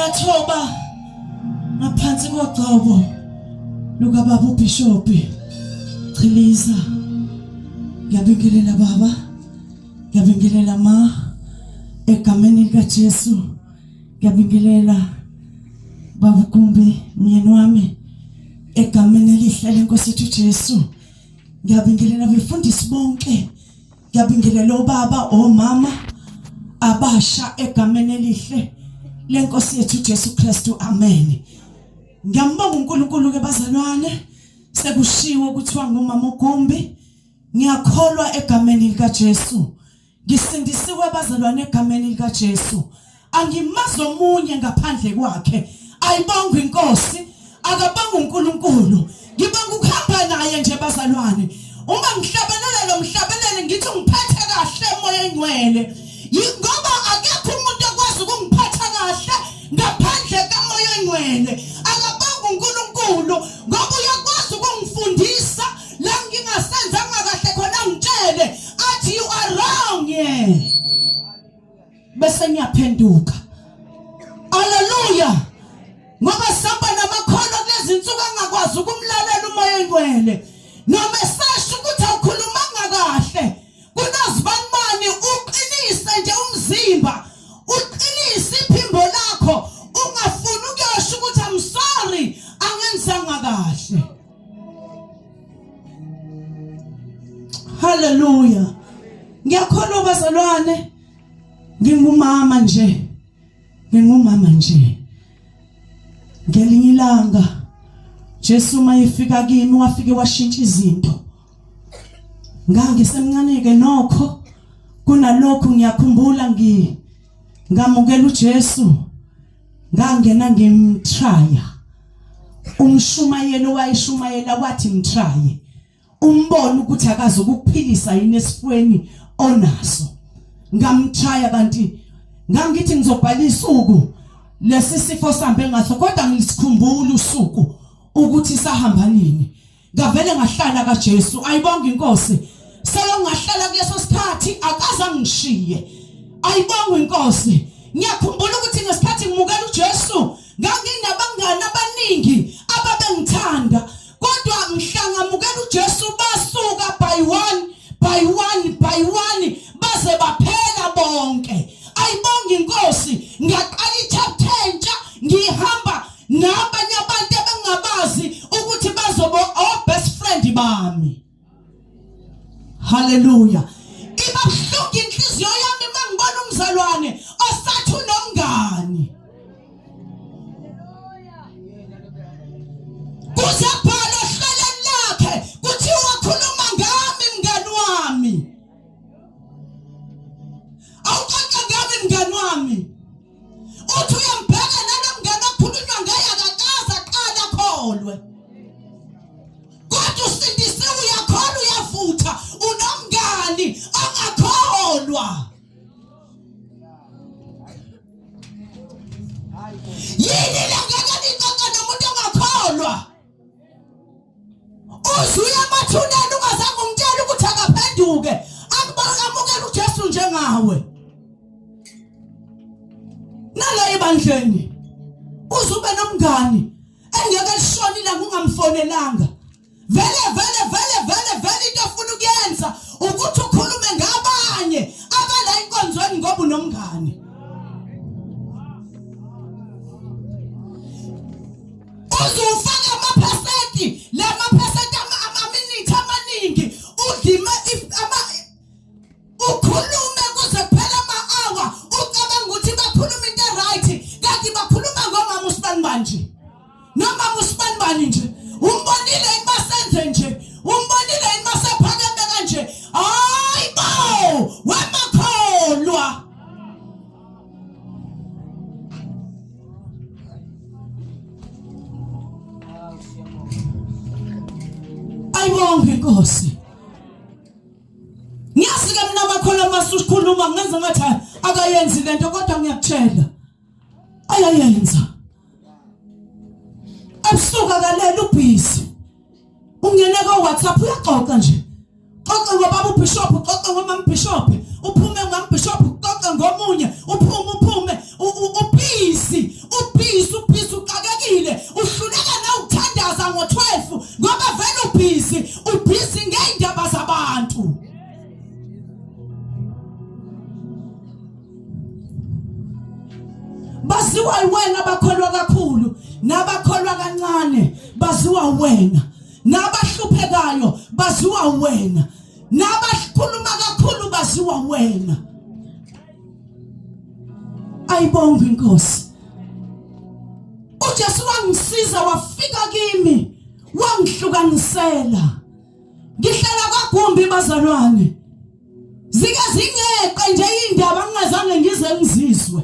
Ngiyathoba ngaphansi kogcobo lukababa uBishop Chiliza. Ngiyabingelela baba. Ngiyabingelela ma egameni likaJesu. Ngiyabingelela baba Gumbi myeni wami egameni elihle lenkosi yethu Jesu. Ngiyabingelela befundisi bonke. Ngiyabingelela obaba, omama abasha egameni elihle lenkosi yethu Jesu Kristu. Amen. Ngiyambonga uNkulunkulu ke bazalwane. Sekushiwo kuthiwa ngumama uGumbi. Ngiyakholwa egameni likaJesu. Ngisindisiwe bazalwane egameni likaJesu. Angimazi omunye ngaphandle kwakhe. Ayibongwe inkosi, akabonge uNkulunkulu. Ngibonga ukuhamba naye nje bazalwane. Uma ngihlabelela lo mhlabeleli ngithi ungiphethe kahle moya engcwele. Yingoba akekho umuntu okwazi ukungiphatha kahle ngaphandle kamoya engcwele. Akabonge uNkulunkulu ngoba uyakwazi ukungifundisa la ngingasenzanga kahle khona ngitshele athi you are wrong yeah. Bese ngiyaphenduka. Haleluya! Ngoba sihamba namakholwa kulezi nsuku angakwazi ukumlalela umoya oyingcwele. Noma esasho ukuthi awukhulumanga kahle kunozibanibani, uqinise nje umzimba, uqinise iphimbo lakho, ungafuni ukuyosho ukuthi I'm sorry angenzanga kahle. Haleluya! Ngiyakholwa bazalwane. Ngingumama nje. Ngingumama nje. Ngelinye ilanga Jesu mayefika kimi wafike washintsha izinto. Ngangisemncane ke nokho kunalokhu ngiyakhumbula ngi ngamukela uJesu ngangena ngimtraya. Umshumayelo wayeshumayela wathi mtraye. Umbona ukuthi akazi ukukuphilisa yini esifweni onaso. Ngamchaya kanti ngangithi ngizobhala isuku lesi sifo sambe ngaso kodwa ngisikhumbula usuku ukuthi sahamba nini. Ngavele ngahlala kaJesu ayibonga inkosi. Selo ngahlala kuleso sikhathi akaze angishiye. Ayibongwe inkosi. Ngiyakhumbula ukuthi ngesikhathi ngimukela uJesu nganginabangani abaningi ababengithanda kodwa mhla ngamukela uJesu basuka by one by one by one baze baphela bonke. Ayibonge inkosi ngaqala ichapter entsha ngihamba nabanye abantu ebengabazi ukuthi bazoba o best friend bami. Haleluya. Iba buhlungu inhliziyo yami mangibona umzalwane osathi unomngani. Kuze bhala ohlelweni lakhe kuthiwa khuluma ngami mngani wami. Awuxoxe ngami mngani wami. Uthi uyambheka nalo mngani okhulunywa ngaye akakaze aqale akholwe. Kodwa usindisiwe uyakholwa uyavutha unomngani ongakholwa. Yini le ngeke nixoxe nomuntu ongakholwa? Uze uye emathuneni ungazange umtshele ukuthi akaphenduke amukele uJesu njengawe. Nala ebandleni uze ube nomngani engeke lishone ilanga ungamfonelanga. Vele vele vele vele vele into ofuna ukuyenza ukuthi ukhulume ngabanye abala enkonzweni ngoba unomngani. Uze ufake amaphesenti la maphesenti amaminithi amaningi udlime ama ukhulume kuze kuphela ama-hour ucabanga ukuthi bakhuluma into e-right kanti bakhuluma ngomama usibanibani nje nomama usibanibani nje umbonile yini basenze nje umbonile yini basephakeme kanje hayi bo wemakholwa. Ayibonge inkosi. Ngiyazi ke mina amakholwa masukhuluma ngenza ngathi akayenzi lento kodwa ngiyakutshela. Ayayenza. Ebusuku akalela ubhizi. Ungene ko WhatsApp uyaxoxa nje. Xoxa ngobaba uBishop, uxoxe ngomama uBishop, uphume ngomama uBishop, uxoxe ngomunye, uphume uphume, ubhizi, ubhizi. Baziwa wena abakholwa kakhulu nabakholwa kancane, baziwa wena. Nabahluphekayo baziwa wena, nabakhuluma kakhulu baziwa wena. Ayibongwe inkosi. uJesu wangisiza wafika kimi wangihlukanisela. Ngihlala kwaGumbi bazalwane, zike zingeqe nje indaba ngingazange ngize ngizizwe,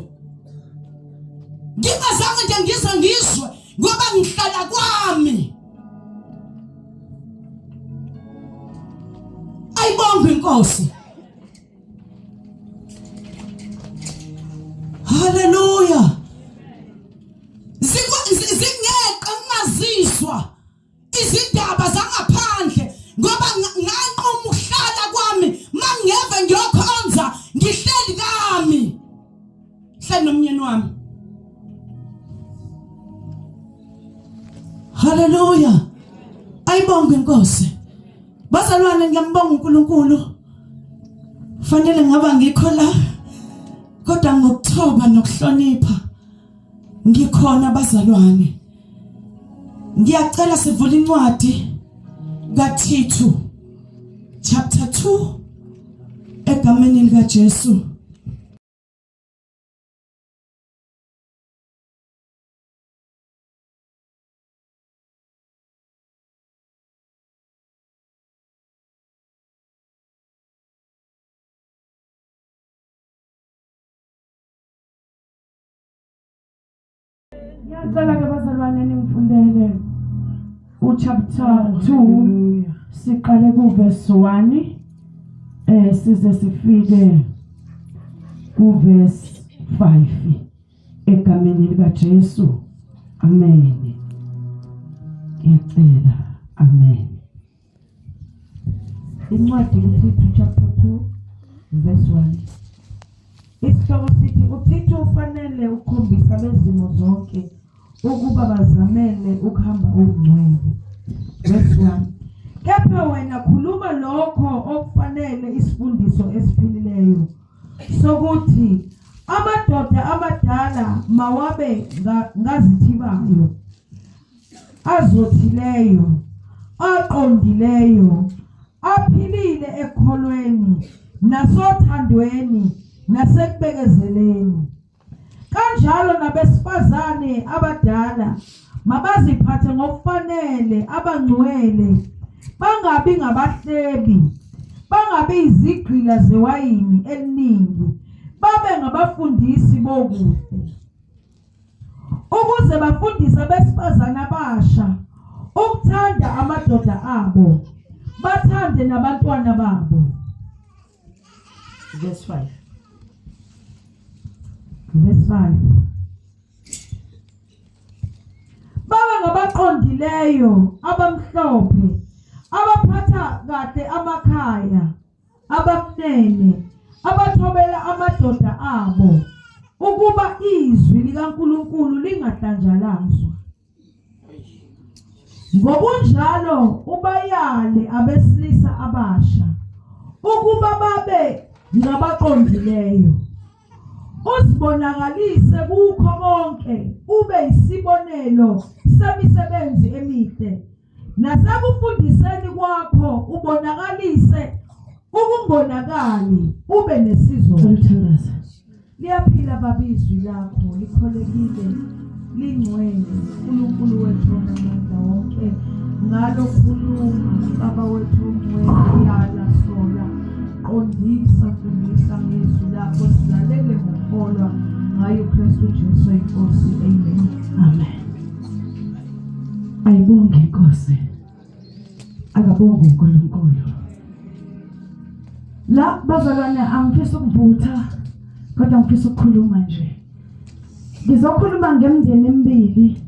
ngingazange nje ngize ngizwe ngoba ngihlala kwami. Ayibongwe inkosi. Haleluya. Zingeqe ngingazizwa izindaba zangaphandle ngoba nganquma ukuhlala kwami mangeve ngiyokhonza ngihleli kami hleli nomnyeni wami. Haleluya. Ayibonge inkosi. Bazalwane ngiyambonga uNkulunkulu. Fanele ngaba ngikho la kodwa ngokuthoba nokuhlonipha ngikhona bazalwane. Ngiyacela sivule incwadi kaThithu chapter 2 egameni lika Jesu. Ngiyacela ke bazalwane ningifundele uchapter 2 siqale kuverse 1 size sifike kuverse 5 egameni lika Jesu. Amen. Ngiyacela. Amen. Incwadi uThithu chapter 2 verse 1. Isihloko sithi uThithu ufanele ukukhombisa bezimo zonke ukuba bazamele ukuhamba okungcwele. Verse 1. Kepha wena khuluma lokho okufanele isifundiso esiphilileyo sokuthi amadoda amadala mawabe ngazithibayo azothileyo, aqondileyo, aphilile ekukholweni nasothandweni nasekubekezeleni. Kanjalo nabesifazane abadala mabaziphathe ngokufanele abangcwele, bangabi ngabahlebi, bangabi izigqila zewayini eliningi, babe ngabafundisi bokuhle. Ukuze bafundise abesifazane abasha ukuthanda amadoda abo, bathande nabantwana babo. Verse 5. Verse 5. Baba ngabaqondileyo, abamhlophe, abaphatha kahle amakhaya, abamnene, abathobela amadoda abo, ukuba izwi likaNkulunkulu lingahlanjalazwa. Ngokunjalo ubayale abesilisa abasha ukuba babe ngabaqondileyo. Uzibonakalise kukho konke ube isibonelo semisebenzi emihle nasekufundiseni kwakho ubonakalise ukungonakali ube nesizotha. Liyaphila baba izwi lakho likholekile lingcwele uNkulunkulu wethu onamandla wonke ngalo khuluma baba wethu ongcwele yala sola qondisa fundisa ngezwi lakho silalele ngokukholwa ngayo Kristu Jesu inkosi amen amen Ayibonge inkosi. Akabonge uNkulunkulu. La bazalwane angifisi ukuvutha kodwa ngifisa ukukhuluma nje. Ngizokhuluma ngemndeni emibili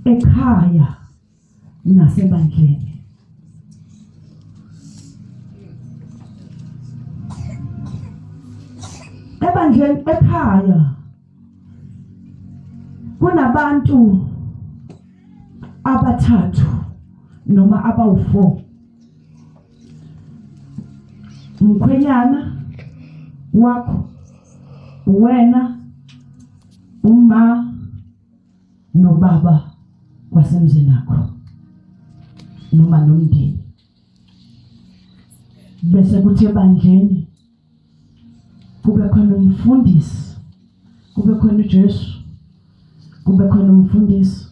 ekhaya nasebandleni. Ebandleni ekhaya kunabantu abathathu noma abawu4 umkhwenyana wakho wena Uma nobaba wasemzini akho noma nomndeni bese kuthi ebandleni kube khona umfundisi kube khona uJesu kube khona umfundisi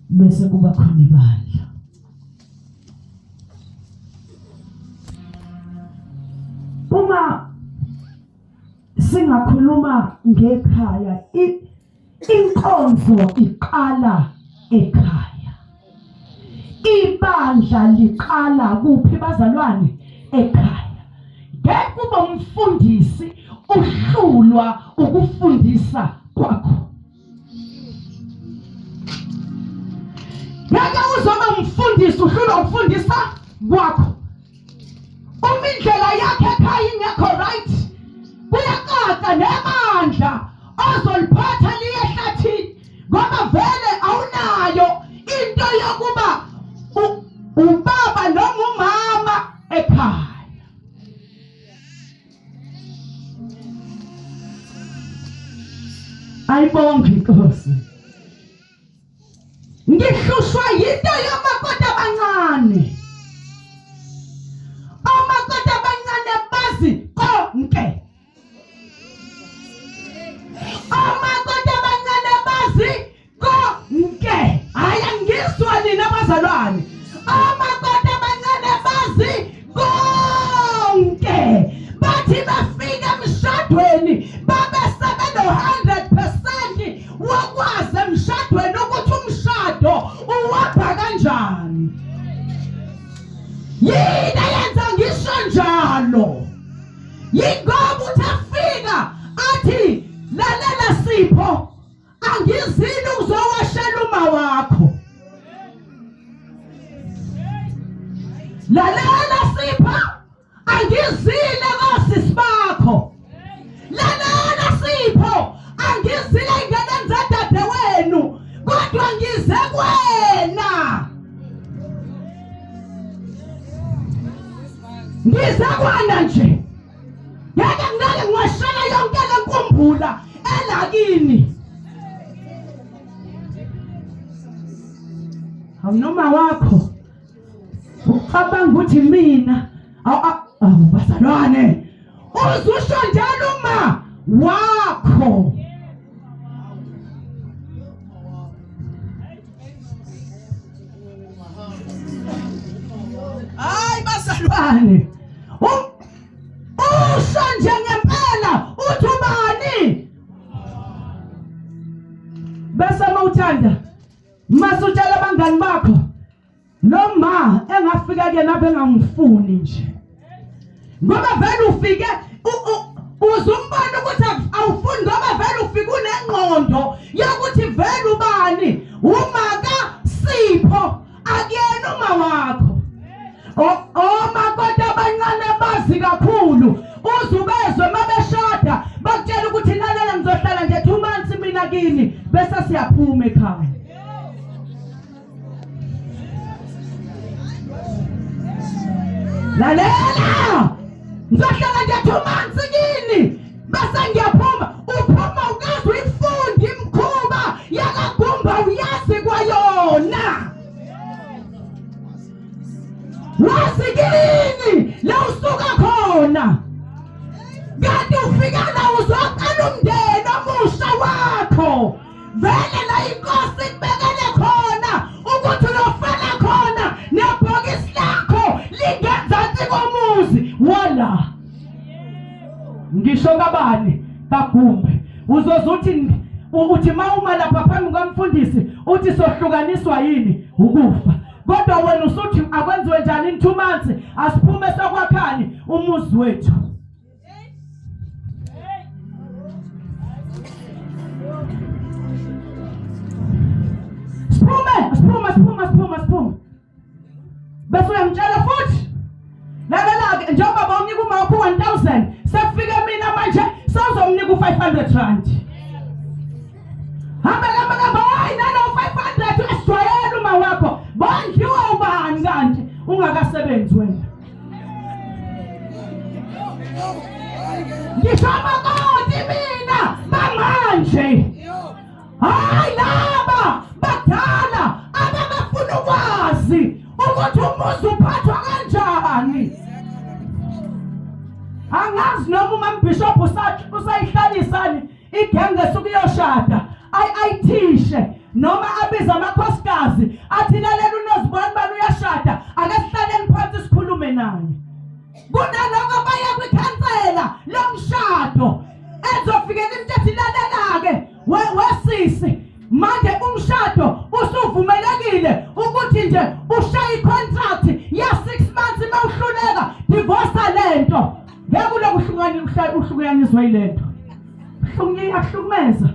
bese kuba khona ibandla uma singakhuluma ngekhaya inkonzo iqala ekhaya ibandla liqala kuphi bazalwane ekhaya ngeke ube umfundisi uhlulwa ukufundisa kwakho ngeke uzoba umfundisi uhlulwa ukufundisa kwakho uma indlela yakhe ekhaya ingekho right kuyacaca nebandla ozoliphatha liye ehlathini ngoba vele awunayo into yokuba ubaba noma umama ekhaya ayibonge inkosi ngihlushwa yinto yomakoti abancane omakoti abancane bazi konke omakoti abancane bazi konke hayi angizwa nina bazalwane omakoti abancane bazi konke bathi bafika emshadweni babe sebeno 100% wakwazi emshadweni ukuthi umshado uwapha kanjani yini eyenza ngisho njalo yingoba uthi afika athi lalela sipho angizile ukuzowashela uma wakho lalela sipho angizile kosisi bakho lalela sipho angizile inganeni zadadewenu kodwa ngize kwena ngize kwana nje ngeke ngeke ngiwashela yonke le nkumbula elakini awunoma wakho ucabanga ukuthi mina awu bazalwane uzusho njalo uma wakho hayi bazalwane usho nje ngempela uthi ubani bese mawuthanda masutshela abangani bakho Lo ma engafika kuyena abe engangifuni nje. Ngoba vele ufike uzumbona ukuthi awufuni ngoba vele ufike unengqondo yokuthi vele ubani umaka Sipho akuyena uma wakho. Omakoti abancane bazi kakhulu uzubezwe mabeshada bakutshela ukuthi lalela ngizohlala nje 2 months mina kini bese siyaphuma ekhaya. Lalela! Ngizohlala nje 2 months kini bese ngiyaphuma. Uphuma ukaze uyifunde imikhuba yakagumba uyazi kwayona. Wazi kini la usuka khona. Kanti ufika la uzoqala umndeni omusha wakho. Vele la inkosi ikubekele khona ukuthi uyofela khona nebhokisi lakho lingenzansi komuzi wala ngisho kabani kagumbe uzozuthi uthi mawuma lapha phambi kwamfundisi uthi sohlukaniswa yini ukufa kodwa wena usuthi akwenziwe njani in 2 months asiphume sokwakhani umuzi wethu Siphume, siphume, siphume, siphume, siphume. Bese uyamtshela futhi. Lalela-ke njengoba bawunika uma wakho 1000 sekufike mina manje sewuzomnika u-500 rand. Hamba hamba hamba hayi nalo 500 uyasijwayela uma wakho. Bondliwa ubani kanti ungakasebenzi wena. Ngisho amakoti mina bamanje. Angazi noma umambishop usayihlalisani igenge esuke iyoshada ayithishe noma abize amakhosikazi athi lalela unozibani bani uyashada ake sihlaleni phansi sikhulume naye. Kunaloko baya kwikhansela lomshado ezofikela into ethi lalela-ke wesisi manje umshado usuvumelekile ukuthi nje ushaye i-contract ya-six months uma uhluleka divorce lento ngeke uloku uhlukaniswa yilento iyakuhlukumeza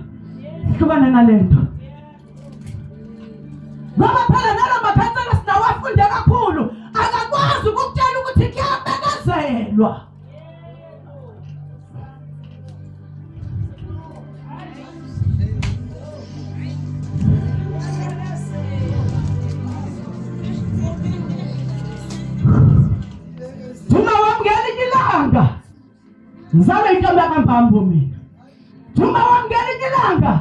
hlukana nalento ngoba phela nalo makhansela sinawafunde kakhulu akakwazi ukukutshela ukuthi kuyabekezelwa. Thuma wami ngelinye ilanga ngizalwe intombi yakambambo mina. Thuma wami ngelinye ilanga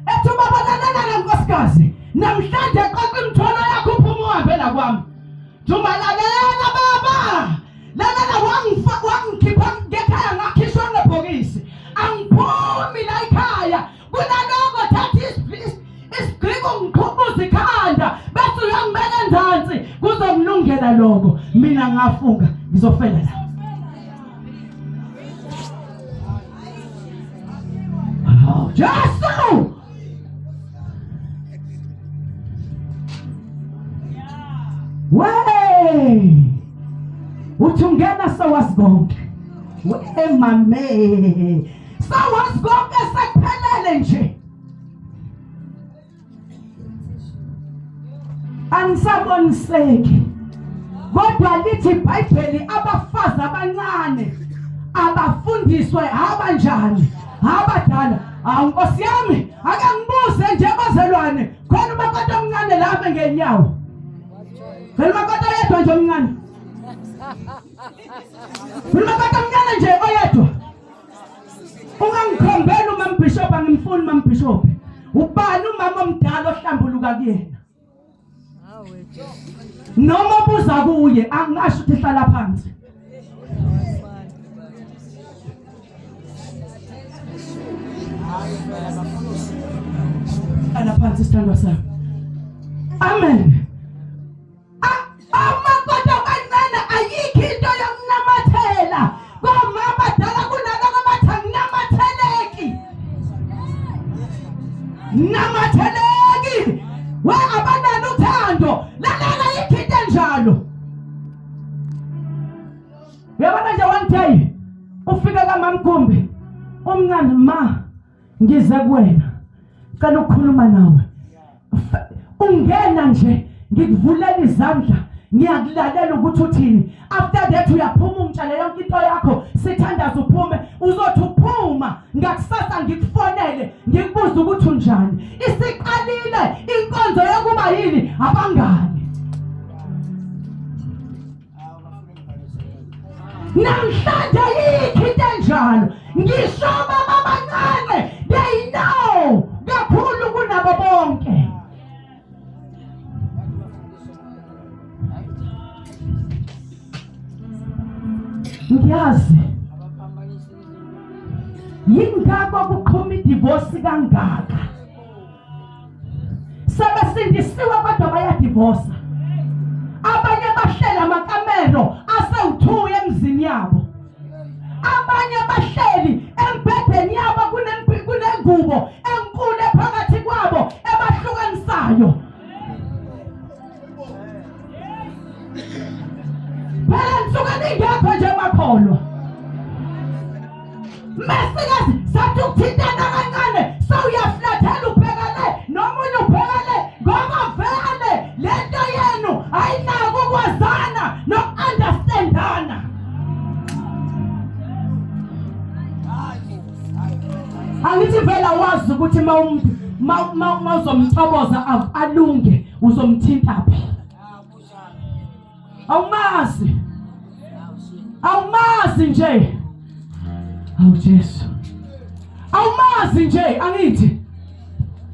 ethi ubaba lalela nkosikazi namhlanje qoqa imithwalo yakho uphume uhambe la kwami. Thuma lalela baba lalela wangikhipha ngekhaya ngakhishwa ngebhokisi angiphumi la ekhaya kunaloko thatha isigqiko ngiqhubuza ikhanda bese uyangibeka enzansi kuzongilungela lokho mina ngafunga ngizofela la Oh, Jesu! Wey! Uthi ungena sawazi konke. We mame. Sawazi konke sekuphelele nje. Anisaboniseki. Kodwa lithi iBhayibheli abafazi abancane abafundiswe abanjani abadala. Awu Nkosi yami, ake ngibuze nje bazelwane, khona umakoti omncane lapha ngenyawo. Phela umakoti oyedwa nje omncane. Phela umakoti omncane nje oyedwa. Ungangikhombeli umam bishop angimfuni umam bishop. Ubani umama omdala ohlambuluka kuyena? Noma ubuza kuye angasho ukuthi hlala phansi. Hlala phansi sithandwa sami. Amen. Amakoti abancane ayikho into yokunamathela. Komama abadala kunaloko bathi anginamatheleki. Namatheleki. We abanalo uthando. Lalela ayikho into enjalo. Uyabona nje one day ufike kamamgumbi umncane ma ngize kuwena cela ukukhuluma nawe ungena nje ngikuvulela izandla ngiyakulalela ukuthi uthini after that uyaphuma ungitshele yonke into yakho sithandaza uphume uzothi uphuma ngakusasa ngikufonele ngikubuze ukuthi unjani isiqalile inkonzo yokuba yini abangani Namhlanje yikho into enjalo. Ngisho baba abancane they know kakhulu kunabo bonke. Ngiyazi yingakho kuqhuma idivorce kangaka. Sebesindisiwe kodwa bayadivosa. Abanye bahlela amakamelo asewu-2 emzini yabo. Abanye bahleli embhedeni yabo kunengubo enkulu ephakathi kwabo ebahlukanisayo. Phela nisuke ningekho nje makholwa. Mesikazi sathi ukuthintana kancane sewuyaflathela ubheka le nomunye ubheka le ngoba vele lento yenu ayinako ukwazana noku-understandana. Angithi vele awazi ukuthi uma uzomchoboza alunge uzomthinta phi. Awumazi. Awumazi nje. Awu Jesu. Awumazi nje angithi.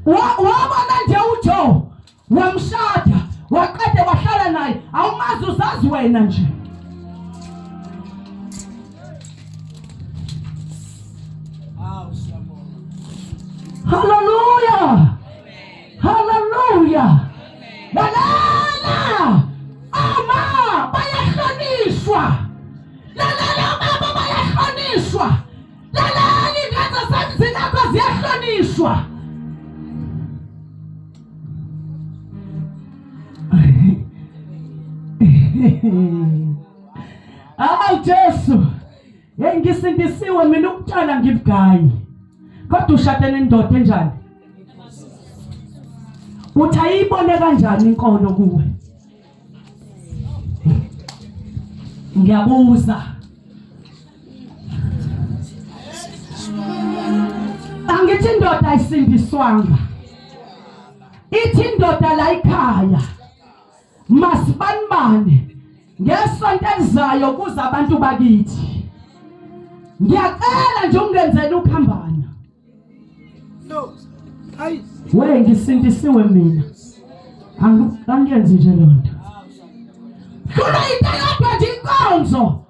Wabona nje uJoe wamshada waqede wahlala naye awumazi uzazi wena nje. Haleluya, haleluya. Lalela, ama bayahlonishwa. Lalela, baba bayahlonishwa. Lalela, ingane zasemzini akho ziyahlonishwa. Awu Jesu, hey ngisindisiwe mina ukutshala ngibugayi. Kodwa ushade nendoda enjani? Uthi ayibone kanjani inkolo kuwe? Ngiyabuza. Angithi indoda ayisindiswanga. Ithi indoda la ikhaya masibanibane ngesonto elizayo kuza abantu bakithi. Ngiyacela nje ungenzele ukhambana. No. Hayi. We ngisindisiwe mina. Angiyenzi nje lonto. Hlula into eyodwa nje inkonzo.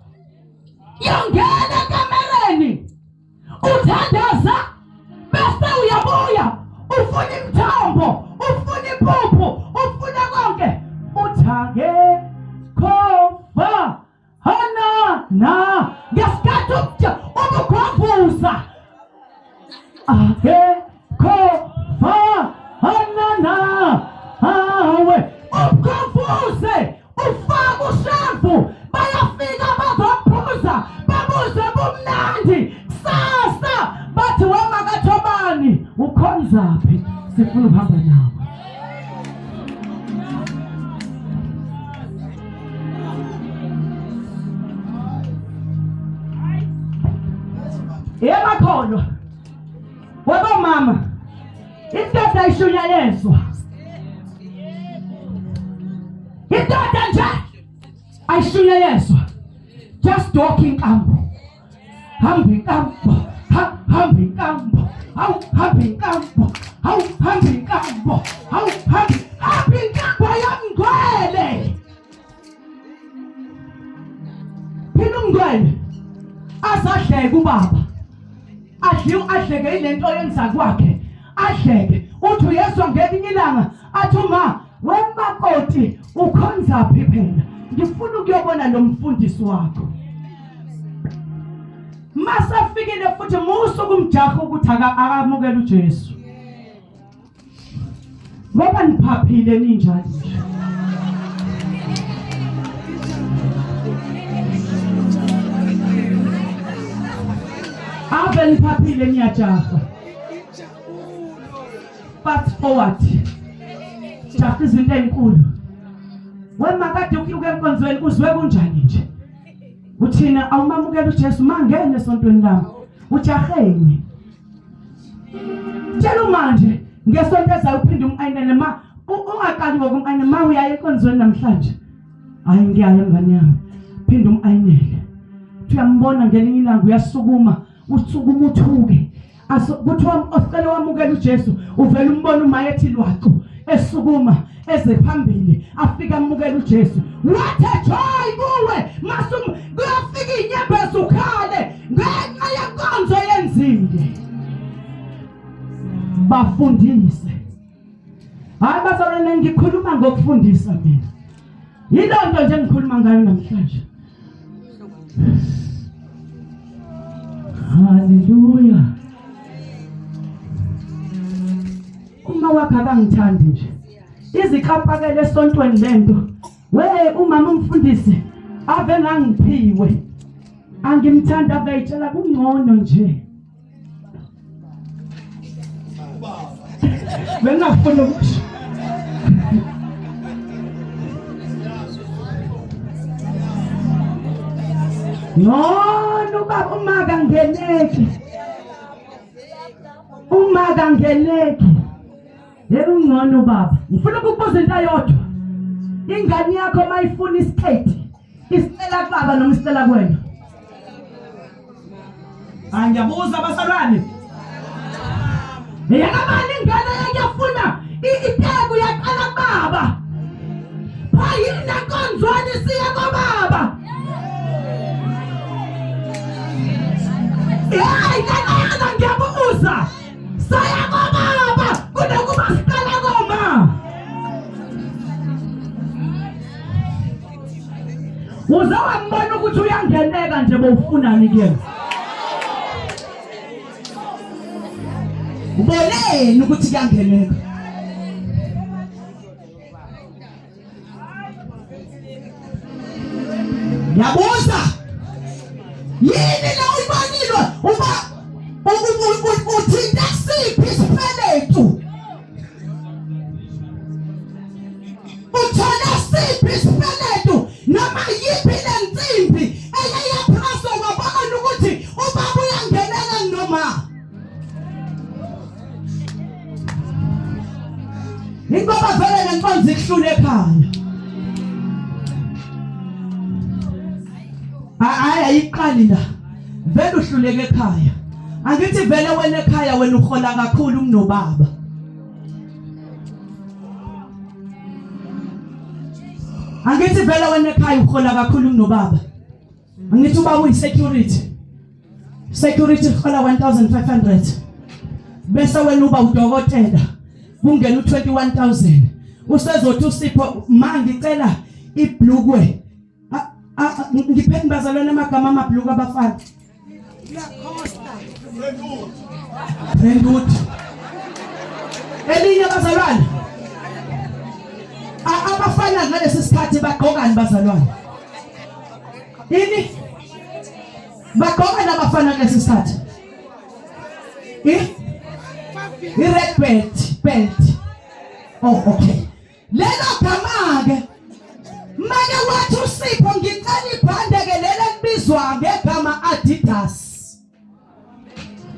Yongena ekamereni. Uthandaza bese uyabuya ufuna imithombo, ufuna impuphu, ufuna konke. Uthange khova hana na ngesikhathi ubukhwavuza akekho fa hana na hawe ubukhwavuze ufaka ushevu bayafika bazophuza babuze bumnandi kusasa bathi wemakathobani ukhonzaphi sifuna ukuhamba nawe. Yemakholwa wabomama indoda ayishunyayezwa indoda nje ayishunyayezwa just walk inkambo hamba inkambo hamba inkambo hawu hamba inkambo hawu hamba inkambo hawu hamba hamba inkambo yamngcwele phela umngcwele asadleke ubaba adliwe adleke ilento yenza kwakhe adleke uthi uyezwa ngelinye ilanga athi uma wemakoti ukhonza phi phela ngifuna ukuyobona lo mfundisi wakho masafikile futhi musa ukumjaha ukuthi akamukele uJesu ngoba niphaphile ninjalo nje. Ave niphaphile niyajaha. Fast forward. Jaha izinto ezinkulu. Wema kade uke enkonzweni uzwe kunjani nje? Uthina awumamukela uJesu mangene esontweni lami. Ujaheni. Tshela manje ngesonto ezayo uphinde umayinele ma ungaqali ngokumayinela ma uyaya enkonzweni namhlanje. Hayi ngiyaya mngane yami. Phinde umayinele. Uyambona ngelinye ilanga uyasukuma usukuma uthuke. Kuthiwa osicela wamukela uJesu uvela umbona uma ethi lwacu esukuma eze phambili afika amukela uJesu. What a joy kuwe masum kuyafika inyembezi ukhale ngenxa yenkonzo yenzile. Bafundise. Hayi bazalwane ngikhuluma ngokufundisa mina. Yilonto nje engikhuluma ngayo namhlanje. Haleluya. Uma wakhe akangithandi nje. Izikapakele esontweni lento. We umama umfundisi ave ngangiphiwe. Angimthanda akayitshela kungcono nje. Bengingafuni ukusho. Ngcono ubaba uma kangeneki. Uma kangeneki. Yebo ungcono baba. Ngifuna ukukubuza into eyodwa. Ingane yakho mayifuna isiketi, isicela kubaba noma isicela kuwena? Hayi ngiyabuza basalwane. Yekabani ingane yakuyafuna iteku yaqala kubaba. Pha yini nenkonzweni siye kobaba. Hey, nana ngiyabuza. Sewambona ukuthi uyangeneka nje bowufunani kuyena. Uboneni ukuthi kuyangeneka. Yabuza. Yini la uyibonile uba uthinta siphi isipeletu? Uthola siphi isipeletu noma yiphi le nsimbi eye yaphaswa kwabona ukuthi ubaba uyangenela noma Ingoba vele lenkonzo ikuhlule ekhaya. Hayi ayiqali la. Vele uhluleke ekhaya. Angithi vele wena ekhaya wena uhola kakhulu kunobaba. Angithi vele wena ekhaya uhola kakhulu kunobaba. Angithi ubaba uyi-security. Security uhola 1500. Bese wena uba udokotela kungena u21000. Usezothi uSipho ma ngicela iblukwe. Ngiphethe bazalwane amagama amabhluku abafana. Brentwood. Elinye bazalwane. Abafana ngalesi sikhathi bagqokani bazalwane? Ini? Bagqoka abafana kulesi sikhathi. I? I-red belt, belt. Oh, okay. Lelo gama ke make wathi uSipho ngicela ibhande ke lelo elibizwa ngegama Adidas.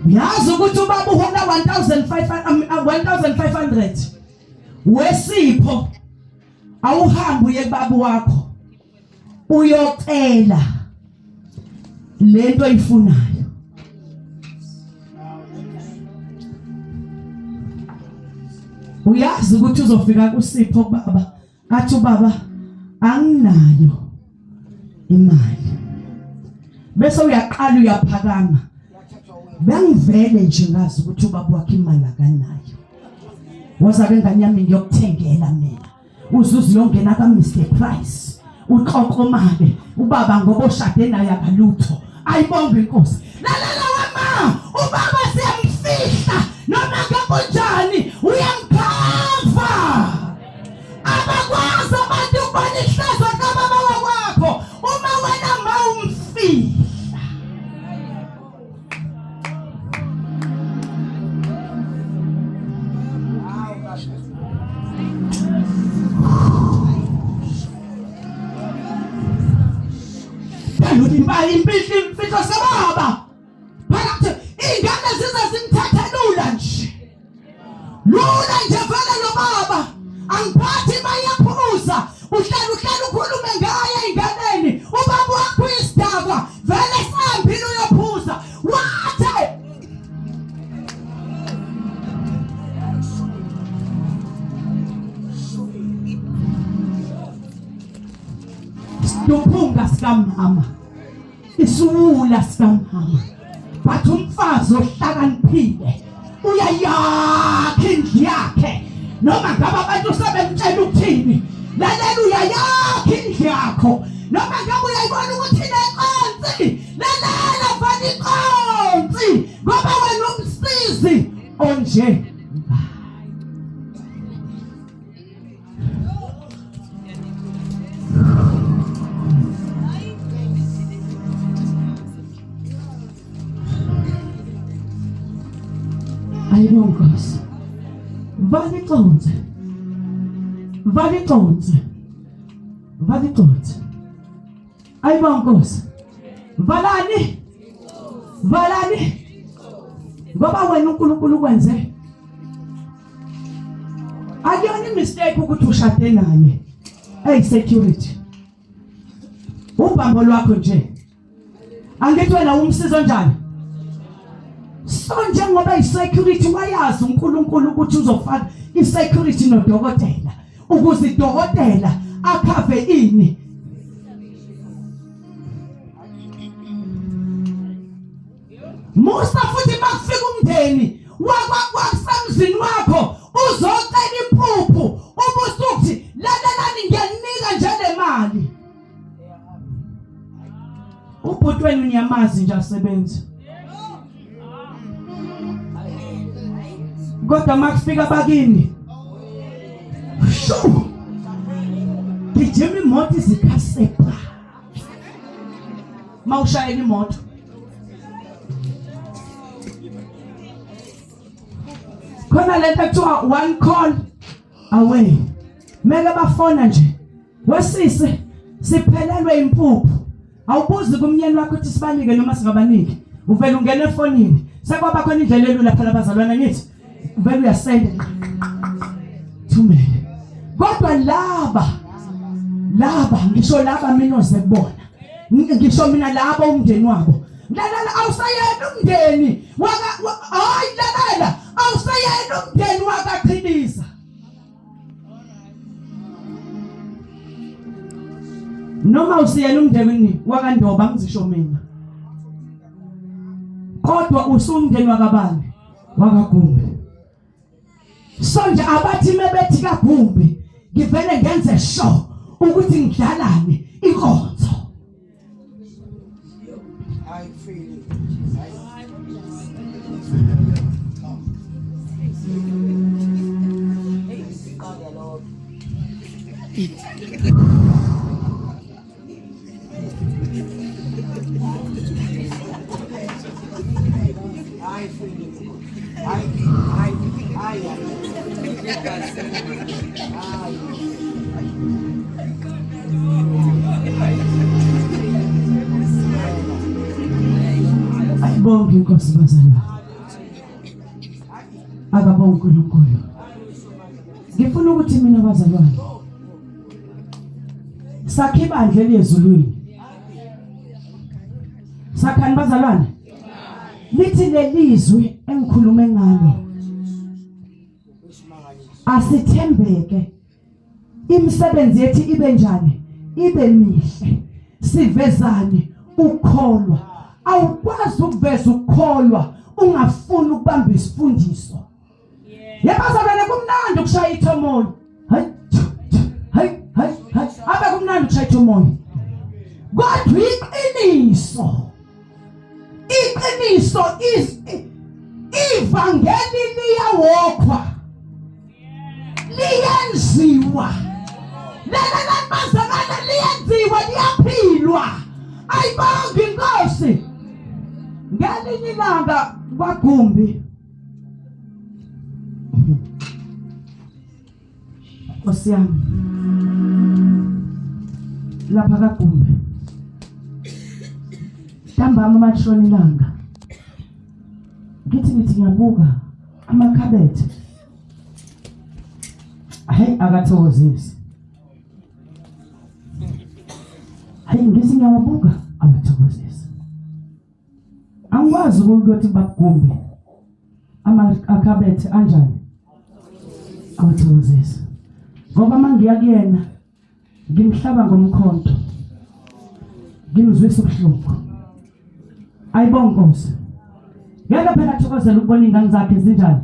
Uyazi ukuthi ubaba uhola 1500 wesipho awuhambe uye kubaba wakho uyocela lento oyifunayo uyazi ukuthi uzofika kusipho baba athi ubaba anginayo imali bese uyaqala uyaphakama bengivele nje ngazi ukuthi ubaba wakhe imali akanayo woza ke ngane yami ngiyokuthengela mina uzuze uyongena ka Mr Price uxoxomake ubaba ngoba oshade naye akalutho ayibonge inkosi lalela wama ubaba siyamfihla noma kunjani uyamkhava abakwazi abantu ukubona ihlazo kababa wakwakho uma wena mawumfihla Imfihlo imfihlo sababa phakathi iy'ngane zize zimthathe lula nje lula nje vele lo baba angiphathi imali yaphuza uhlala uhlala ukhulume ngaye ey'nganeni ubaba wakho uyisidakwa vele sihambile uyophuza wathe Siduphunga sikamama isiwula sikamama but umfazi ohlakaniphile uyayakha indlu yakhe noma ngabe abantu sebemtshela ukuthini lalela uyayakha indlu yakho noma ngabe uyayibona ukuthi ineconsi lalela fana iconsi ngoba wena umsizi onje Ayibonga Nkosi. Vala iconsi. Vala iconsi. Vala iconsi. Ayibonga Nkosi. Valani. Valani. Ngoba wena uNkulunkulu ukwenze akuyona imistake ukuthi ushade naye hey security ubambo lwakho nje angithi wena umsizo njani so njengoba i-security wayazi uNkulunkulu ukuthi uzofaka i-security nodokotela ukuze idokotela akhave ini Musa futhi makufika umndeni wakwasemzini wakho uzocela impuphu ubusukuthi lalelani ngiyanika nje le mali. Ubhuti wenu niyamazi nje asebenzi. Kodwa makufika bakini shu gijima imoto izikhasepa mawushayela imoto khona lento ekuthiwa one call away mele bafona nje wesisi siphelelwe impuphu awubuzi kumnyeni wakho ukuthi sibanike noma singabaniki uvela ungena efonini sekwaba khona indlela elula phela bazalwana ngithi uvela uyasenda thumele kodwa laba laba ngisho laba minoze kubona ngisho mina laba umndeni wabo lalela awusayena umndeni waka hayi lalela awusayena umndeni wakachibisa noma usiyena umndeni wakandoba ngizisho mina kodwa usumndeni wakabani wakagumbi so nje abathi mebethi kagumbi ngivele ngenze sure ukuthi ngidlalani inkonzo Ayibonge inkosi bazalwane. Akabonge uNkulunkulu. Ngifuna ukuthi mina bazalwane sakhe ibandla eliyezulwini. Sakhani bazalwane? Lithi lelizwi engikhulume ngalo asithembeke imisebenzi yethu ibe njani ibe mihle sivezane ukukholwa awukwazi ukuveza ukukholwa ungafuni ukubamba isifundiso yebazalwane kumnandi ukushaya ithomoni hayi hayi hayi hayi abe kumnandi ukushaya ithomoni kodwa iqiniso iqiniso is ivangeli liyawokhwa liyenziwa lalelani bazalwane liyenziwa liyaphilwa ayibongi inkosi ngelinye ilanga kwagumbi Nkosi yami lapha kaGumbe ntambama mashona ilanga ngithi ngithi ngiyabuka amakhabethe hayi akathokozisi hayi ngithi ngiyawabuka awathokozisi Angikwazi ukuthi bakugumbe amakhabethe anjani awathokozisa ngoba uma ngiya kuyena ngimhlaba ngomkhonto ngimzwisa ubuhlungu ayibonge nkosi ngeke phela athokozele ukubona iy'ngane zakhe zinjani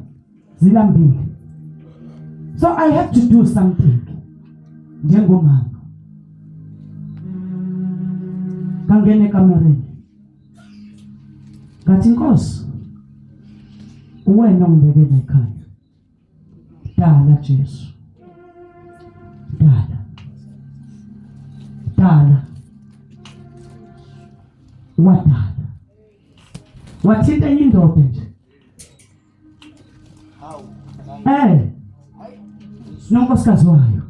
zilambile so i have to do something njengomama ngangena ekamereni ngathi inkosi uwena ongibekela ekhaya dala Jesu dala dala wadala wathinta enye indoda nje Eh. Nonkosikazi wayo.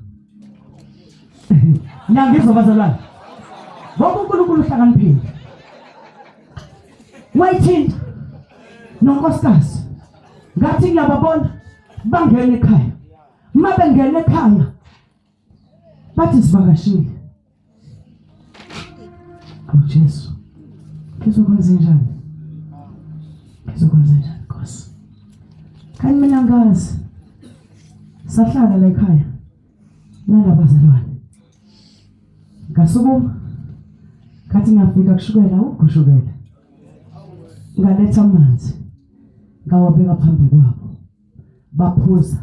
Niyangizwa bazalwane. Ngoba uNkulunkulu uhlakaniphile. Wayithinta nonkosikazi. Ngathi ngiyababona bangena ekhaya. Uma bengena ekhaya bathi sivakashile. Awu Jesu. Ngizokwenza njani? Ngizokwenza njani Nkosi? Kanti mina ngazi. Sahlala la ekhaya nalabazalwane. Ngasukuma ngathi ngafika kushukela ukushukela. Ngaletha amanzi ngawabeka phambi kwabo. Baphuza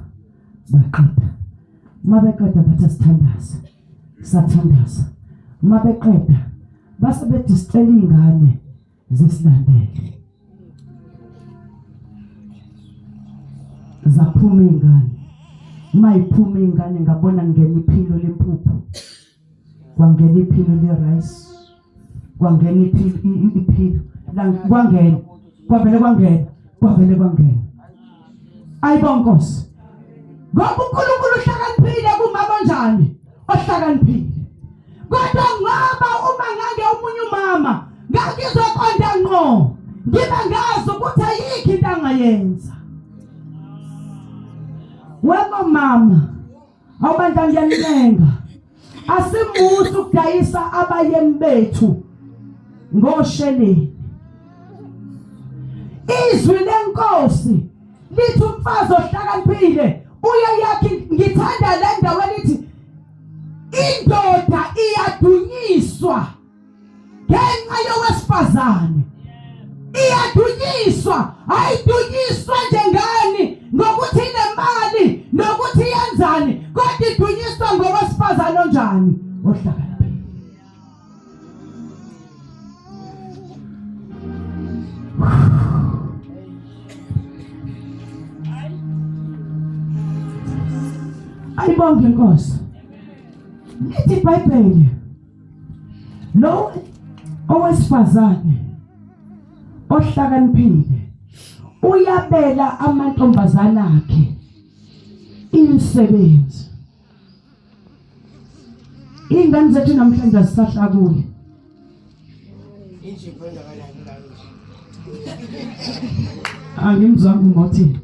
baqeda. Uma beqeda bathi asithandaze. Sathandaza. Uma beqeda Base bethi sicela ingane zisilandele. Zaphuma ingane. Mayiphuma ingane ngabona ngena iphilo lempuphu. Kwangena iphilo le-rice. Kwangena iphilo iphilo. Kwangena. Kwavele kwangena. Kwavele kwangena. Ayibonke Nkosi. Ngoba uNkulunkulu uhlakaniphile kumama onjani? Ohlakaniphile. Kodwa ngoba uma ngange omunye umama ngangizoqonda ngqo ngibe ngazi ukuthi ayikho into angayenza. Wema mama, awubandla ngiyaninenga. Asimusa ukudayisa abayeni bethu ngosheleni. Izwi lenkosi lithi umfazi ohlakaniphile uyayakhi ngithanda le ndawo elithi indoda iyadunyiswa ngenxa yowesifazane iyadunyiswa ayidunyiswa njengani ngokuthi inemali nokuthi yenzani kodwa idunyiswa ngowesifazane onjani ohlakaniphile Ayibonge inkosi. Lithi iBhayibheli lo owesifazane ohlakaniphile uyabela amantombazana akhe imisebenzi. Iy'ngane zethu namhlanje azisahlakuli. Angimzwanga ngothi.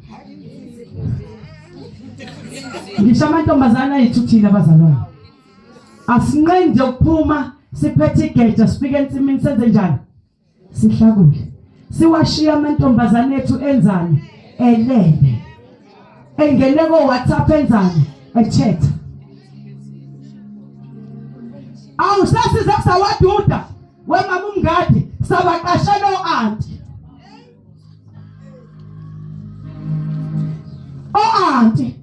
Ngisho amantombazane ayithuthile abazalwane. Asinqeni nje ukuphuma siphethe igeja sifike ensimini senze njani? Sihlakule. Siwashiya amantombazane ethu enzani? Elele. Engene ko WhatsApp enzani? Echat. Awu sasize kusawaduda wemama umngadi sabaqashela o-anti. O-anti.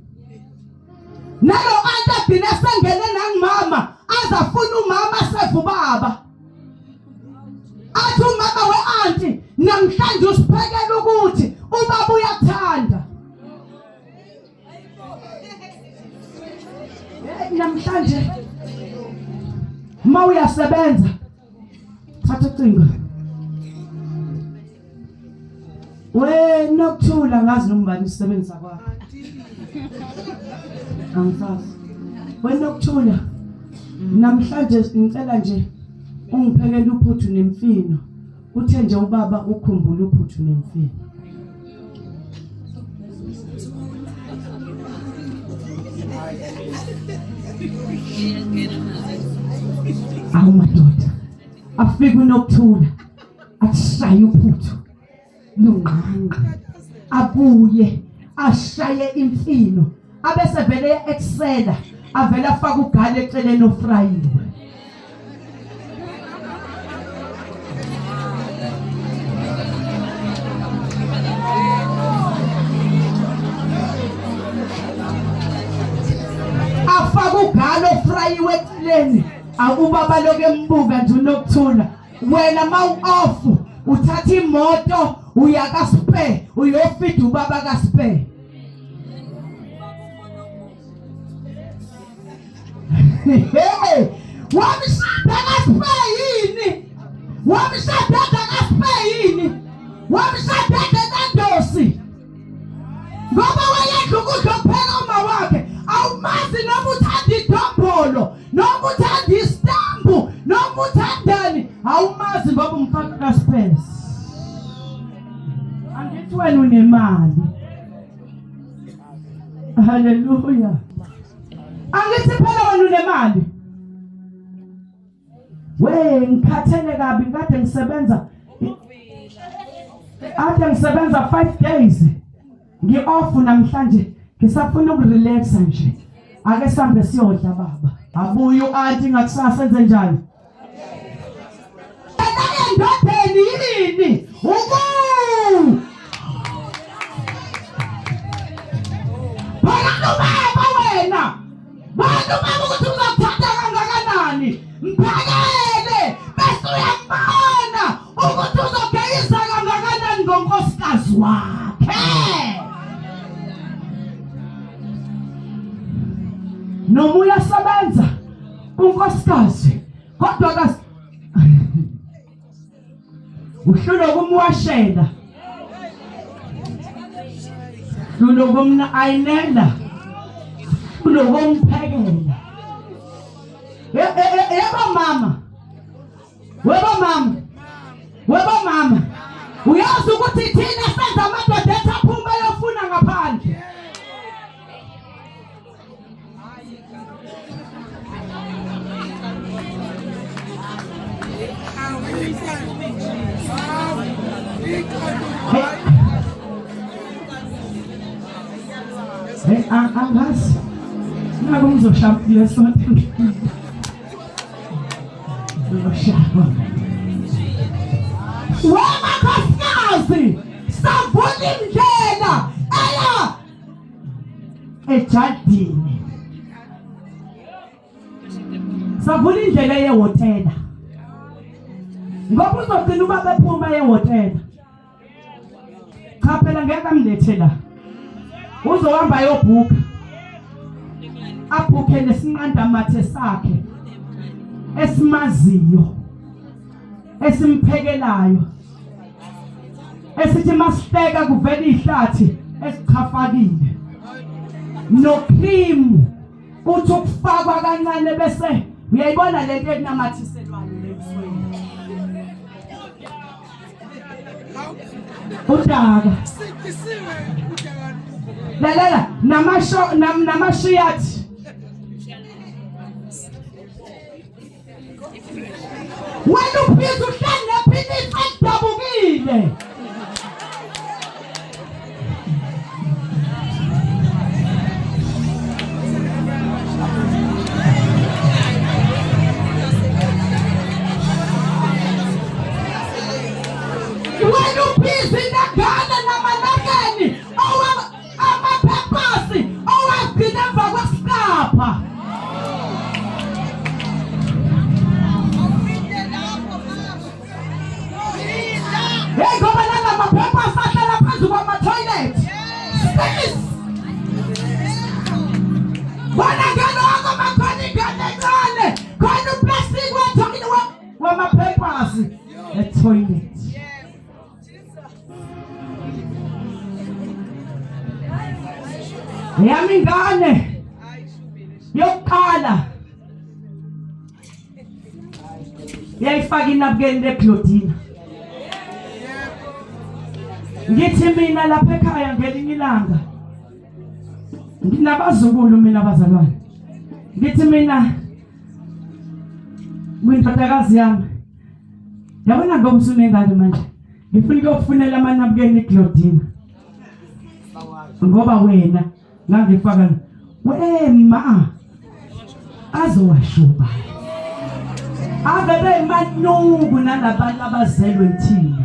Nalo anti agcine sengene nangimama azafuna umama seve ubaba. Athi umama we-anti namhlanje usiphekela ukuthi ubaba uyakuthanda. Namhlanje uma uyasebenza thatha ucingo. We nokuthula ngazi noma ubani isebenzisa kwakho. Angisazi. We nokuthula namhlanje ngicela nje ungiphekele uphuthu nemfino. Uthe nje ubaba ukhumbula uphuthu nemfino. Awu madoda. Afike unokuthula. Ashaye uphuthu lungqangqa abuye ashaye imfino abese vele excela avele afake ugale eceleni ofrayiwe afake ugalo ofrayiwe eceleni akubaba lokho embuka nje unokuthula wena mawu off uthatha imoto uya kaSpe uyofida ubaba kaSpe hey wamshada kaSpe yini wamshada kaSpe yini wamshada kaNdosi ngoba wayedla ukudla okupheka uma wakhe awumazi noma uthanda idombolo noma uthanda isitambu noma uthandani awumazi ngoba umfaka kaSpurs angithi wena unemali haleluya angithi phela wena unemali We ngikhathele kabi kade ngisebenza Ade ngisebenza 5 days. Ngi off namhlanje ngisafuna ukurelaxa nje. Ake sambe siyodla baba. Abuye uanti ngakusasa enze njani? Endodeni yini? Uku Phakama ubaba wena. Bantu baba ukuthi uzakuthatha kangakanani. Mphakele bese uya kunkosikazi wakhe. Noma uyasebenza kunkosikazi kodwa kas uhlulwa ukumwashela, uhlulwa ukumna-ayinela, uhlulwa ukumphekela. Yebo mama, webo mama, webo mama, uyazi ukuthi thina senza amadoda ethu aphume ayofuna ngaphandle. Hey, angazi. Naku ngizoshaya kule sonto. Ngizoshaya. Wemakhosikazi savula indlela eya ejardini savula indlela yehhotela ngoba uzogcina uba bephuma ehhotela. Cha phela ngeke amlethe la, uzohamba ayobhuka, abhukhe nesinqandamathe sakhe esimaziyo esimphekelayo esithi masihleka kuvela ihlathi esichafakile nocream uthi ukufakwa kancane bese uyayibona lento enamathiselwayo lebusweni udaka lalela namasho namashiyathi Wena uphisa uhleli nephilisi elidabukile. Wena ubhizi nengane namanakeni amaphepasi owagcina emva kwesiqapha. Hey ngoba lala maphepasi ahlala phezu kwama-toilet. Sis! Bona ngaloko makhona ingane encane khona uplastic wamaphepasi e-toilet. Yami ingane yokuqala yayifaka inabukeni leglodina. Ngithi mina lapha ekhaya ngelinye ilanga nginabazukulu mina bazalwane, ngithi mina kwindodakazi yami, yabona ngoba usunengane manje ngifuna ukuyokufunela amanabukeni eglodina ngoba wena ngangifaka wema azowashuba ave bemanuku nalabantu abazelwe thina.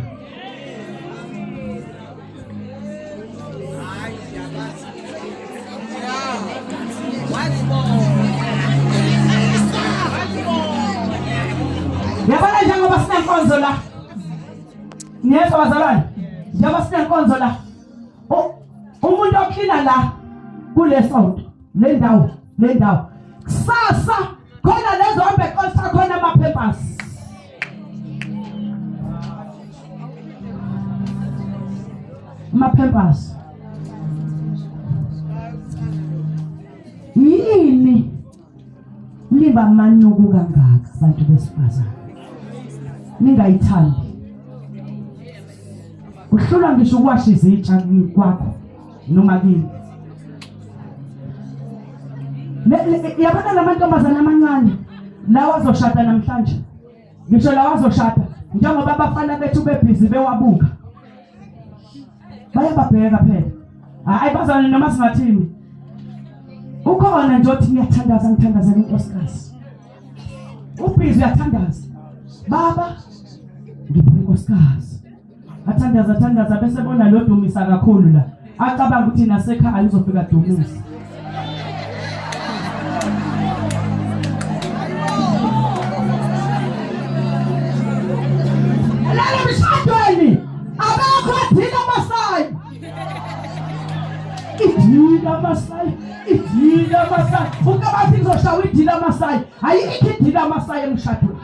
Yabona njengoba sinenkonzo la, niyezwa bazalwane, njengoba sinenkonzo la, umuntu oklina la kule sonto le ndawo le ndawo kusasa khona lezo hambe xolisa khona ama-papers. Ama-pampers yini niba manuku kangaka bantu besifazane ningayithandi uhlulwa ngisho ukuwasha izitsha kwakho noma kini. Yabona lamantombazane amancane lawa azoshada namhlanje, ngisho lawa azoshada njengoba abafana bethu bebhizi bewabuka, bayababheka phela. Hayi bazalwane, noma singathini, ukhona nje othi ngiyathandaza, ngithandazela unkosikazi, ubhizi uyathandaza, baba ngiphe unkosikazi, athandaza athandaza bese bona lo dumisa kakhulu la, acabanga ukuthi nasekhaya uzofika dumisa. Lala emshadweni abekho athile amasaka. Idila Masai, idila Masai. Ukabathi ngizoshawa idila Masai. Ayikho idila Masai emshadweni.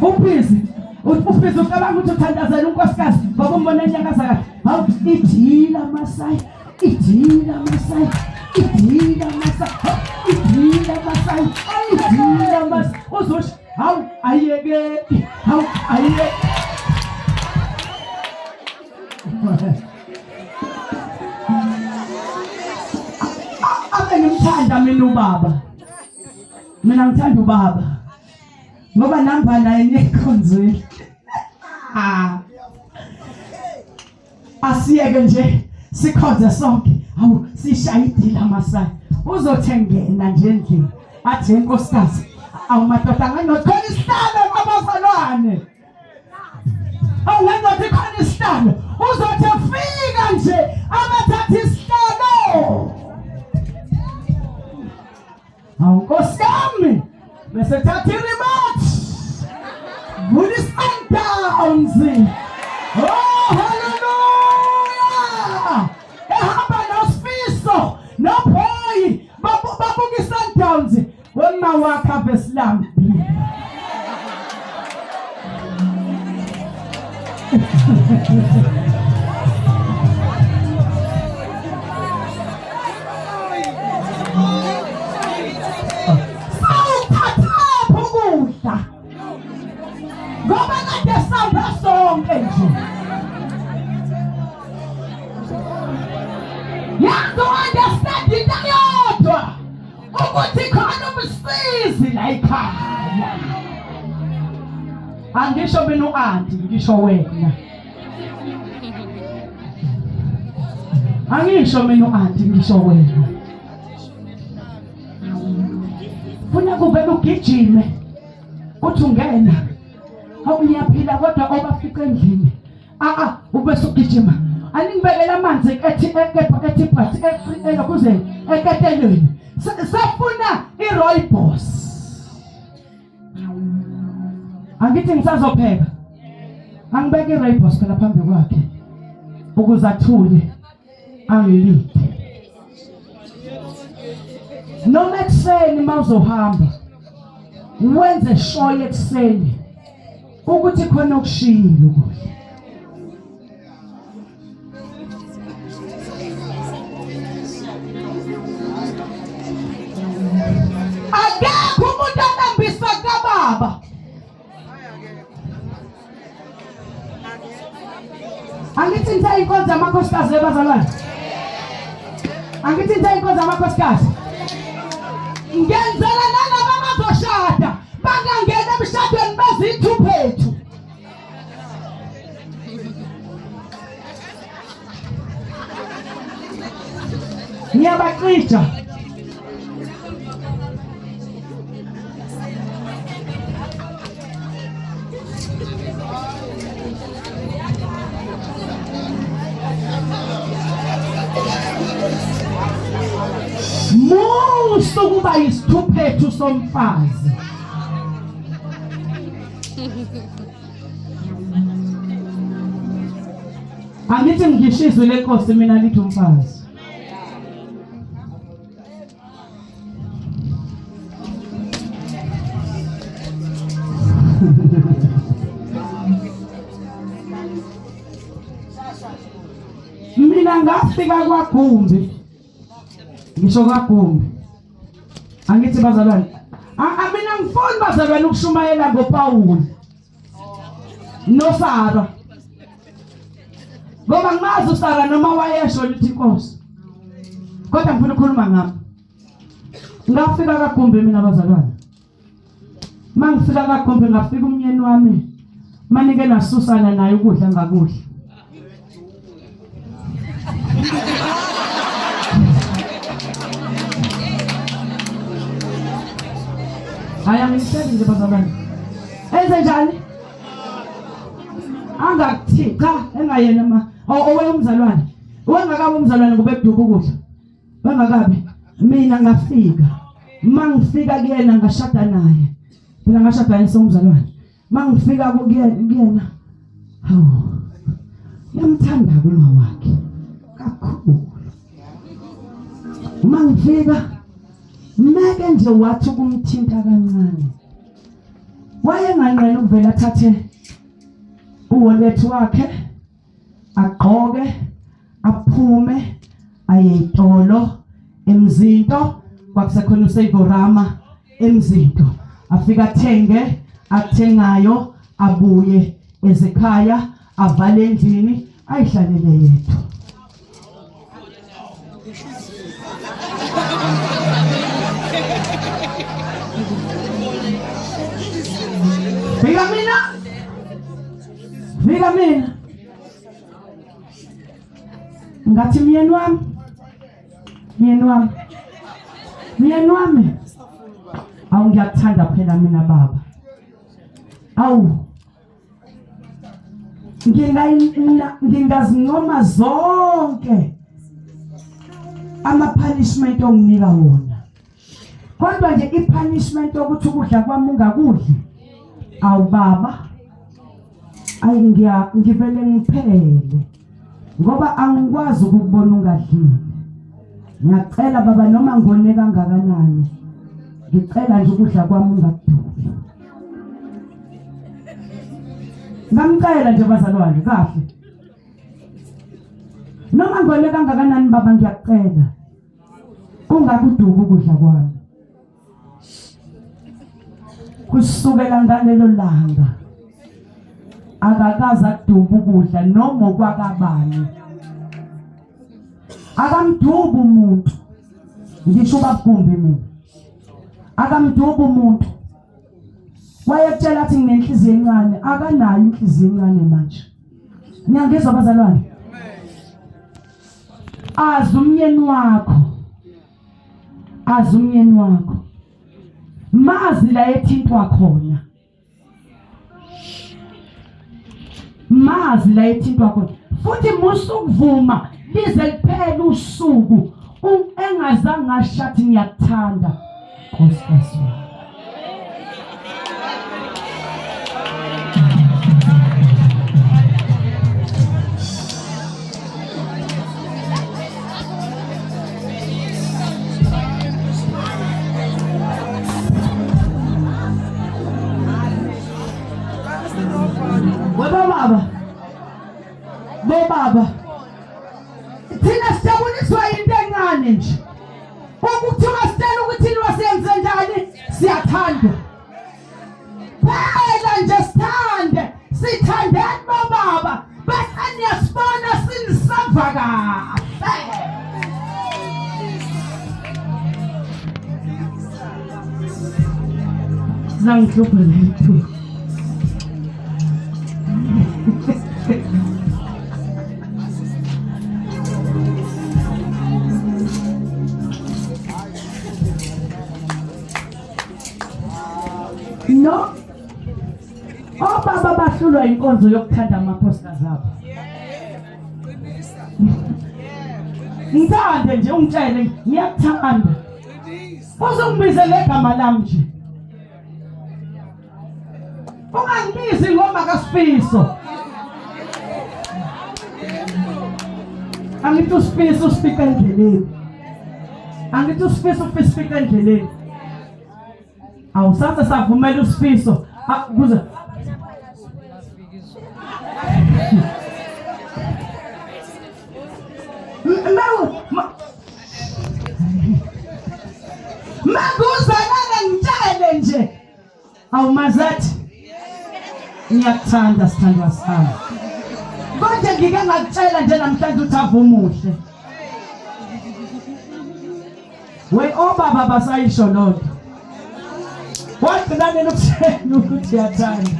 Ubhizi ubhizi ucabanga ukuthi uthandazela unkosikazi ngoba umbona enyakaza kahle. Hawu idila Masai, idila Masai, idila Masai, idila Masai, idila Masai. Uzosho hawu ayeke, hawu ayeke. Ave ngimthanda mina ubaba. Mina ngithanda ubaba. Ngoba namba naye nikhonzweni. Ah. Asiyeke nje sikhonze sonke. Hawu sishaya idila Masai. Uzothengena nje endlini. Athi enkosikazi awu madoda nganokhona isihlalo abazalwane. Awungena uthi khona isihlalo. Uzothi efika nje abathatha isihlalo. Awu Nkosi yami bese thatha i-remote. Vula i-Sundowns. Oh hallelujah. Ehamba noSifiso noBoy babuka i-Sundowns. Wema wakhe ave silambile. Sawuthathaphi ukudla? Ngoba kade samba sonke nje. Yazi understand into yodwa. Ukuthi khona umsizi la ekhaya. Angisho mina u-anti, ngisho wena. Angisho mina u-anti, ngisho wena. Funa kuvele ugijime uthi ungena. Hawu ngiyaphila kodwa obafica endlini. Ah ah ubese ugijima. Aningibekele amanzi ethi ethi but elokuze eketelweni. Safuna iRooibos. Angithi ngisazopheka. Angibeke iRooibos phela phambi kwakhe ukuze athule angilinde. Noma ekuseni mawuzohamba wenze shoye ekuseni ukuthi khona okushiyile ukudla. Akekho umuntu alambisa kababa. Angithi ngithe inkonzo yamakhosikazi lebazalwane. Angithi ngithe inkonzo yamakhosikazi. Ngenzela nalaba abazoshada bangangena emshadweni bazithuphethu. Ngiyabacija. Musa ukuba yisithuphethu somfazi. Angithi ngisho izwi lenkosi mina lithi umfazi. Mina ngafika kwaGumbi. Ngisho kwaGumbi. Angithi bazalwane, mina ngifuni bazalwane ukushumayela ngoPawulu noSara. Ngoba ngimazi uSara noma wayesho lithi inkosi. Kodwa ngifuna ukukhuluma ngami. Ngafika kaGumbi mina bazalwane. Mangifika kaGumbi ngafika umnyeni wami manike nasusana naye ukudla ngakudla. Hayi angihleki nje bazalwane. Enze njani? Angakuthi cha engayena ma owe umzalwane. Wengakabi umzalwane kube kuduka ukudla. Wengakabi mina ngafika. Mangifika kuyena ngashada naye. Phela ngashada yini somzalwane. Mangifika kuyena hawu. Yamthanda kuma wakhe kakhulu. Uma ngifika meke nje wathi ukumthinta kancane. Wayenganqeni ukuvela athathe uwallet wakhe agqoke aphume aye itolo emzinto kwakusekhona uSavorama emzinto afika athenge akuthengayo abuye ezekhaya avale endlini ayihlalele yedwa. Fika mina, fika mina ngathi myeni wami, myeni wami, myeni wami, awu ngiyakuthanda phela mina baba, awu ngingazincoma zonke ama punishment onginika wona kodwa nje i punishment yokuthi ukudla kwami ungakudli awu baba ayi ngiya ngivele ngiphele ngoba angikwazi ukukubona ungadlile ngiyacela baba noma ngone kangakanani ngicela nje ukudla kwami ungakudubi Ngamcela nje bazalwane kahle. Noma ngone kangakanani baba ngiyakucela. Ungakuduki ukudla kwami. Kusukela ngalelo langa akakaze akuduba ukudla noma okwakabani. Akamdubi umuntu. Ngisho ubabugumbi mina. Akamdubi umuntu. Wayekutshela athi nginenhliziyo encane, akanayo inhliziyo encane manje. Niyangizwa bazalwane? Azi umyeni wakho. Azi umyeni wakho. Mazi la ethintwa khona. Mazi la ethintwa khona. Futhi musukuvuma lize liphele usuku engazange ashathi ngiyakuthanda. Nkosikazi wami. Webababa bobaba thina sijabuliswa into encane nje Ukuthiwa sitshela ukuthi niwasenze njani siyathandwa. Phela nje sithande, sithandeni bobaba bese niyasibona sinisava kahle. Zangihlupha lethu. No. Obaba bahlulwa inkonzo yokuthanda amakhosikazi abo. Ngithande nje ungitshele ngiyakuthanda. Uzungibize legama lami nje. Ungangibizi ngoma kaSifiso. Angithi uSifiso usifika endleleni. Angithi uSifiso ufika endleleni. Awusase savumela uSifiso kuze Makuzalana ngitshele nje. Awumazathi ngiyakuthanda sithandwa sami. Konje ngike ngakutshela nje namhlanje uthi avumuhle. We obaba basayisho lonto. Wagcina nini ukutshela ukuthi uyathanda?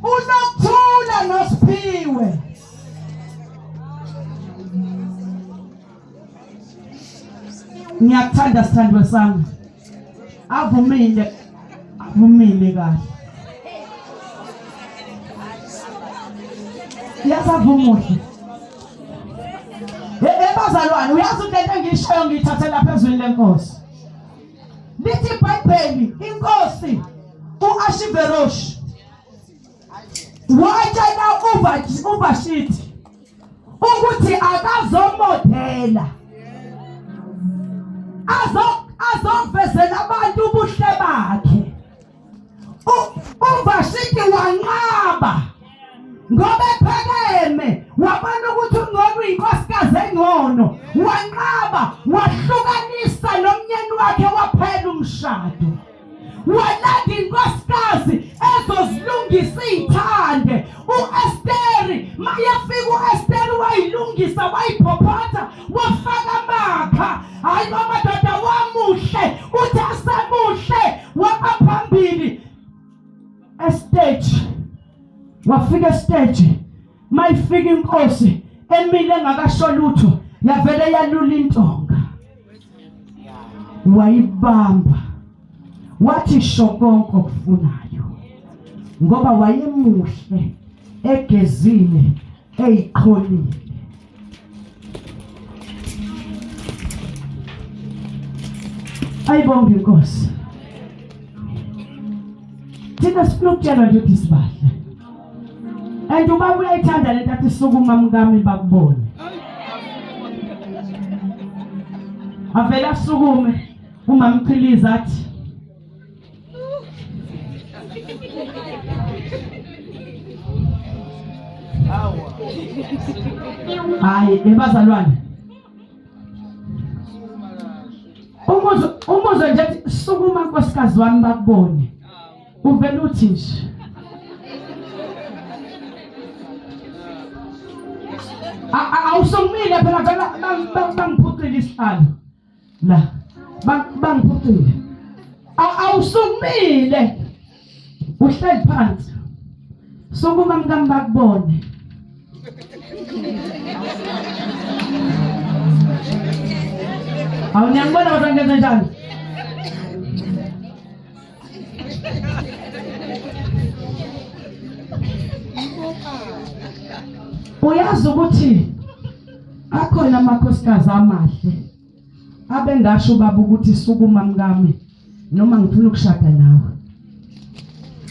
Unokuthula noSiphiwe. Ngiyakuthanda sithandwa sami. Avumile. Vumile kahle. Yasavumuhle. Hey bazalwane uyazi into engiyishoyo ngiyithathela phezulu lenkosi. Lithi iBhayibheli inkosi uAshiveroshi watshela uVashiti ukuthi akazomodela azovezela abantu ubuhle bakhe uVashiti wanqaba ngoba ephakeme wabona ukuthi ungcono uyinkosikazi engcono wanqaba wahlukanisa nomnyeni wakhe waphela umshado walanda inkosikazi ezozilungisa iy'thande u-esteri mayefika u-esteri wayilungisa wayiphophotha wafaka amakha hhayi bamadoda wamuhle uthi asemuhle wabaphambili esiteji wafika esiteji mayifika inkosi emile engakasho lutho yavele yalula intonga wayibamba wathi sho konke okufunayo ngoba wayemuhle egezile eyiqholile ayibonge inkosi thina sifuna ukutshelwa nje ukuthi sibahle and ubaba uyayithanda lento athi sukuma mkami bakubone avele asukume umamchiliza athi hayi ebazalwane umuzwe umuzwe nje sukuma nkosikazi wami bakubone uvele uthi nje awusumile phela phela bangiphucile isihlalo la bangiphucile awusukumile uhleli phansi sukuma mkami bakubone awu niyangibona bazangenze njani Uyazi ukuthi akhona amakhosikazi amahle abengasho ubaba ukuthi sukuma mkami noma ngifuna ukushada nawe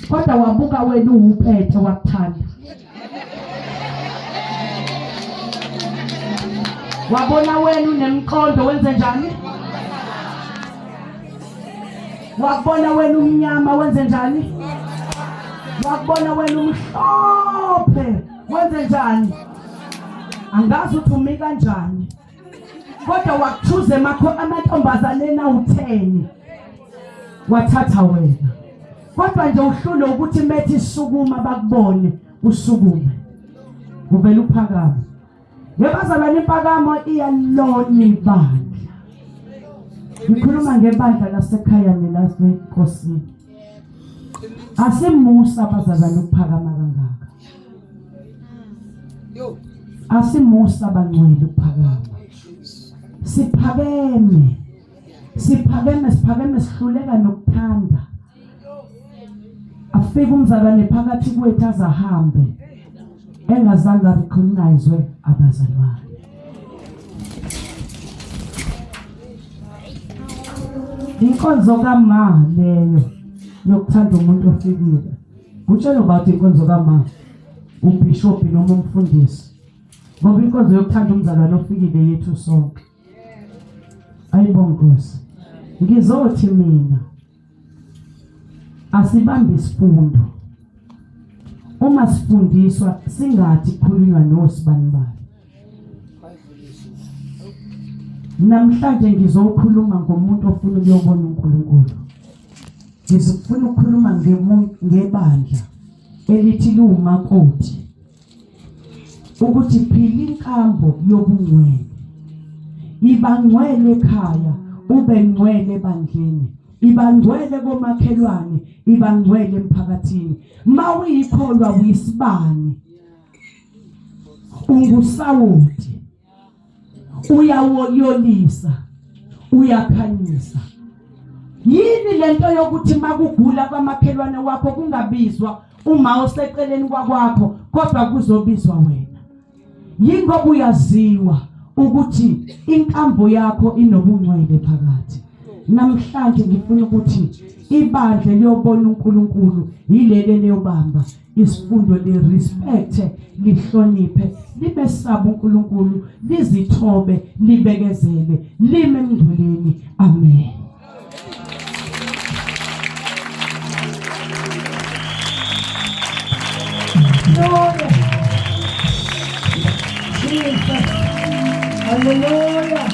kodwa wabuka wena uwuphethe wakuthanda wabona wena unemqondo wenze njani wakubona wena umnyama wenze njani wakubona wena umhlophe wenze njani angazi ukuthi umi kanjani kodwa wakuthuza amantombazaneni awutheni wathatha wena kodwa nje uhlule ukuthi methi sukuma bakubone usukume uvele uphakame Yebazalwane impakamo iyalona ibandla. Ngikhuluma ngebandla lasekhaya nelasenkosini. Asimusa abazalwane ukuphakama kangaka. Asimusa abangcwele ukuphakama. Siphakeme. Siphakeme siphakeme sihluleka nokuthanda. Afike umzalwane phakathi kwethu azahambe engazange recognize abazalwane. Inkonzo kama leyo yokuthanda umuntu ofikile. Kutshela uba inkonzo kama ubishop noma umfundisi. Ngoba inkonzo yokuthanda umzalwane ofikile yethu sonke. Ayibonge Nkosi. Ngizothi mina asibambe isifundo. Uma sifundiswa singathi khulunywa nosibanibani. Namhlanje ngizokhuluma ngomuntu ofuna ukuyobona uNkulunkulu. Ngizofuna ukukhuluma ngebandla elithi liwumakoti. Ukuthi phila inkambo yobungcwele. Iba ngcwele ekhaya, ube ngcwele ebandleni. Iba ngcwele komakhelwane, iba ngcwele emphakathini. Mawuyikholwa uyisibani. Ungusawoti. Uyawolisa. Uyakhanyisa. Yini lento yokuthi makugula kwamakhelwane wakho kungabizwa uma oseceleni kwakwakho kodwa kuzobizwa wena? Yingoba uyaziwa ukuthi inkambo yakho inobungcwele phakathi. Namhlanje ngifuna ukuthi ibandla liyobona uNkulunkulu yileli liyobamba isifundo lirespect lihloniphe libesaba uNkulunkulu lizithobe libekezele lime emngcweleni. Amen. Hallelujah. Jesus. Hallelujah.